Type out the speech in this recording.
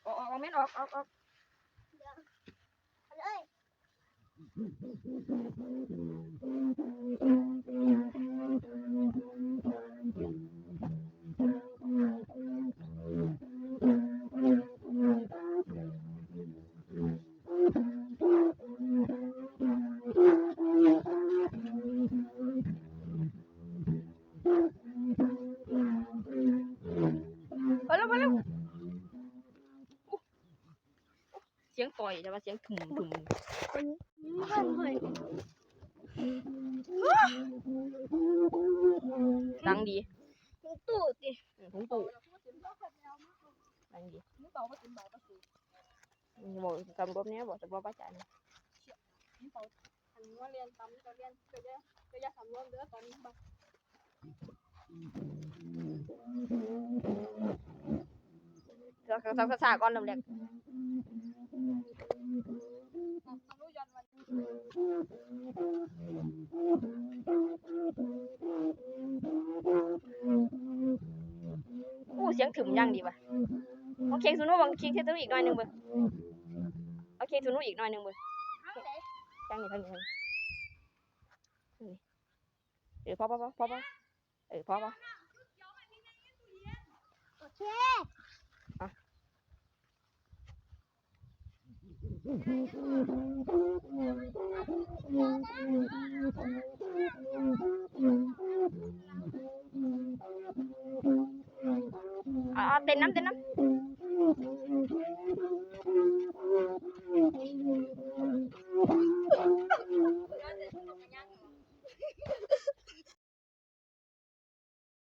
ອອກ ອອກ ອອກ ແມ່ນອອກ ອອກ ອອກ ເອົາເລີຍ. ໄປແລ້ວ ໄປແລ້ວ. ສຽງຕ່ອຍ ແຕ່ວ່າສຽງທຸ່ມໆ ດັງດີ. ຖົງຕູ້ຕິ? ເອີ ຖົງຕູ້ ດັງດີ. ເວົ້າສຳຫຼວມແດ່ ເວົ້າສຳຫຼວມອາຈານ. ຄັນວ່າລຽນຕາມກໍລຽນ ກໍຢ່າ ກໍຢ່າສຳລວມເດີ ຕອນນີ້ບັກ ຊາໆໆ ກ່ອນລຳແລກ. ໂອ້ ສຽງທຶມຢ່າງດີວ່າ. ເອົາເຄງສູນໜູ ເບິ່ງ ເຄງສູນໜູອີກໜ້ອຍໜຶ່ງເບິ່ງ. ເອົາເຄງສູນໜູອີກໜ້ອຍໜຶ່ງເບິ່ງ. ທາງນີ້ ທາງນີ້ ທາງນີ້. ເອີ ພໍ ພໍ ພໍ ພໍ ພໍ. ເອີ ພໍ ພໍ. ໂອເຄ ອະ ເອົາ ເອົາ ເຕັ້ນນຳ ເຕັ້ນນຳ.